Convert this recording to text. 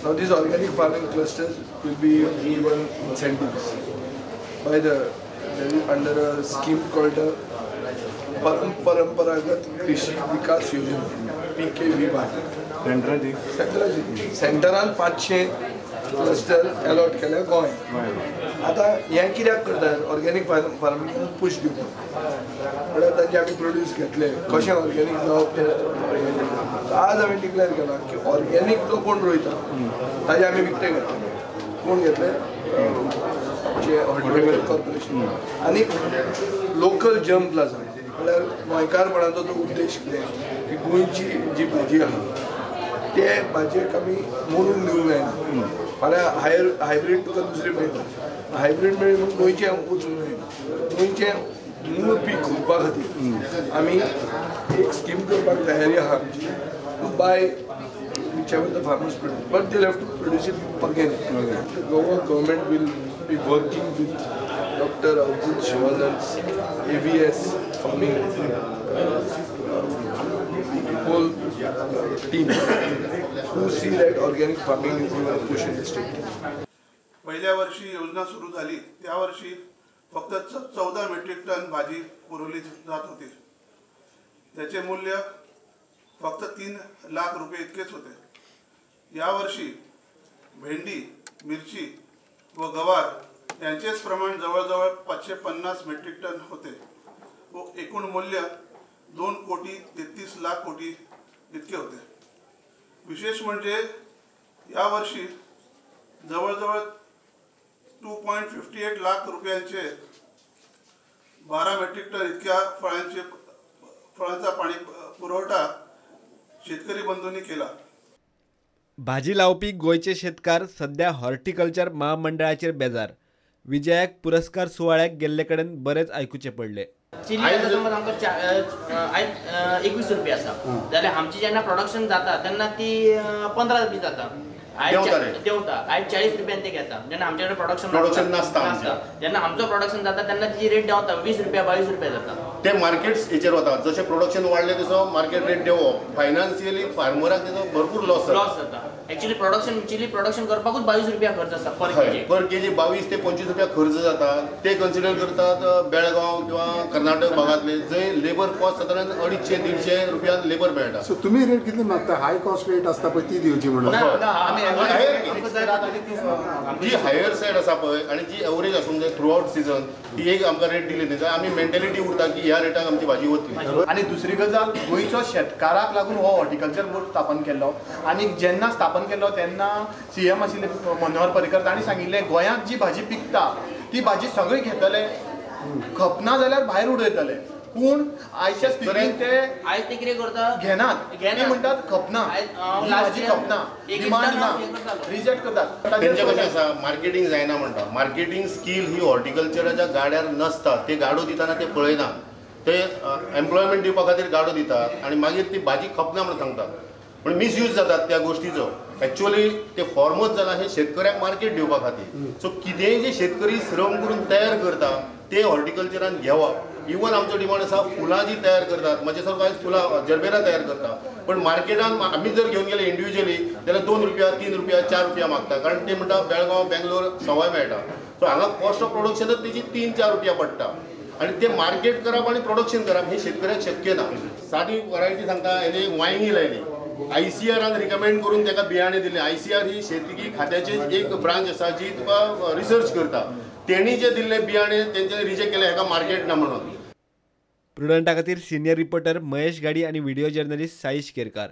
Now these organic farming clusters will be given incentives by the under a scheme called the Paramparagat Krishi Vikas Yojana PKVY. सेंटरान 500 cluster allot केल्या गोंय. आतां हें कित्याक करतात? Organic farming push दिवपाक. म्हळ्यार तांचे आमी प्रोड्यूस घेतले, कशें ऑर्गेनीक जावप तें. आज हांवें डिक्लेअर केलां की ऑर्गेनीक जो कोण रोयता ताजे आमी विकते घेतले. कोण घेतले? आमचे हॉर्टिकल्चर कॉर्पोरेशन आनी लोकल जर्म प्लाझम. म्हळ्यार गोंयकारपणाचो तो उद्देश कितें की गोंयची जी भाजी आहा ते भाजयेक आमी मोडून दिवंक जायना. फाल्यां हायब्रीड तुका दुसरी मेळटा, हायब्रीड मेळ्ळी म्हूण गोंयचें वचूंक जायना. गोंयचें मूळ पीक उरपा खातीर आमी एक स्कीम करपाक तयारी आहा आमची to buy whichever the farmers produce, but they have to produce it organic. The Goa government will be working with Doctor Avadhoot Shivanand's AVS farming whole team to see that organic farming is given a push in the state. पहिल्या वर्षी योजना सुरू झाली त्या वर्षी फक्त 14 metric ton भाजी पुरवली जात होती. त्याचे मूल्य फक्त 3 लाख रुपये इतकेच होते. यावर्षी भेंडी, मिरची व गवार यांचेच प्रमाण जवळजवळ 550 मेट्रिक टन होते व एकूण मूल्य 2 कोटी 33 लाख कोटी इतके होते. विशेष म्हणजे यावर्षी जवळजवळ 2.58 लाख रुपयांचे 12 मेट्रिक टन इतक्या फळांचा पाणी पुरवठा शेतकरी बंधूंनी केला. भाजी लावपी गोंयचे शेतकार सध्या हॉर्टिकल्चर महामंडळाचेर बेजार. विजयाक पुरस्कार सुवाळ्याक गेल्ले कडेन बरेच आयकुचें पडलें. चिली आतां समज आमकां आयज 21 रुपया आसा जाल्यार आमची जेन्ना प्रोडक्शन जाता तेन्ना ती 15 रुपया जाता. देंवता. आयज 40 रुपयान ते घेता. जेन्ना आमचे कडेन प्रोडक्शन नासता जेन्ना आमचो प्रोडक्शन जाता तेन्ना तिची रेट देंवता, 20 रुपया 22 रुपया जाता. ते मार्केट हेचेर वता, जशें प्रोडक्शन वाडलें तसो मार्केट रेट देंवप, फायनान्शियली फार्मराक तेजो भरपूर लॉस जाता. एक्चुअली प्रोडक्शन चिली प्रोडक्शन करपाकूच 22 रुपया खर्च आसता पर केजी. पर केजी 22 ते 25 रुपया खर्च जाता. ते कन्सिडर करतात बेळगांव किंवा कर्नाटक भागांतले जंय लेबर कॉस्ट सादारण 250-150 रुपयान लेबर मेळटा. सो तुमी रेट कितली मागता? हाय कॉस्ट रेट आसता पळय ती दिवची म्हणून. जी हायर सायड आसा पळय आनी जी एवरेज आसूंक जाय थ्रू आउट सिजन ती एक आमकां रेट दिली न्ही जाल्यार आमी मेंटेलिटी उरता की ह्या रेटाक आमची भाजी वतली. आनी दुसरी गजाल, गोंयचो शेतकाराक लागून हो हॉर्टिकल्चर बोर्ड स्थापन केल्लो आनी जेन्ना स्थापन केल्लो तेन्ना सीएम आशिल्ले मनोहर पर्रीकर, तांणी सांगिल्लें गोंयांत जी भाजी पिकता ती भाजी सगळी घेतले, खपना जाल्यार भायर उडयतले. पूण आयच्या स्थितीन ते आयज ते कितें करता? घेनात. ते म्हणटात खपना, भाजी खपना, डिमांड ना, रिजेक्ट करतात. तेंचें कशें आसा, मार्केटींग जायना म्हणटा. मार्केटींग स्कील ही हॉर्टिकल्चराच्या गाड्यार नासता. ते गाडो दितना ते पळयना, ते एम्प्लॉयमेंट दिवपा खातीर गाडो दितात आनी मागीर ती भाजी खपना म्हणून सांगतात, पूण मिसयूज जातात त्या गोश्टीचो. एक्चुअली ते फॉर्मच जाला हे शेतकऱ्यांक मार्केट दिवपा खातीर. सो कितेंय जे शेतकरी श्रम करून तयार करता ते हॉर्टिकल्चरान घेवप. इवन आमचो डिमांड आसा फुलां जी तयार करतात, म्हजे सारको आयज फुलां जरबेरा तयार करता, पण मार्केटान आमी जर घेवन गेले इंडिविज्युअली जाल्यार 2 रुपया 3 रुपया 4 रुपया मागता, कारण ते म्हणटा बेळगांव बेंगलोर सवाय मेळटा. सो हांगा कॉस्ट ऑफ प्रोडक्शनच तेजी 3-4 रुपया पडटा आनी ते मार्केट करप आनी प्रोडक्शन करप हें शेतकऱ्याक शक्य ना. सादी वरायटी सांगता, हेणे वांयगी लायली, आयसीआरान रिकमेंड करून ताका बियाणे दिले. आयसीआर ही शेतकी खात्याची एक ब्रांच आसा जी तुका रिसर्च करता. तेणी जे दिल्ले बियाणे तेंच्यानी रिजेक्ट केले हेका मार्केट ना म्हणून. प्रुडंटा खातीर सिनियर रिपोर्टर महेश गाडी आनी व्हिडिओ जर्नलिस्ट साईश केरकार.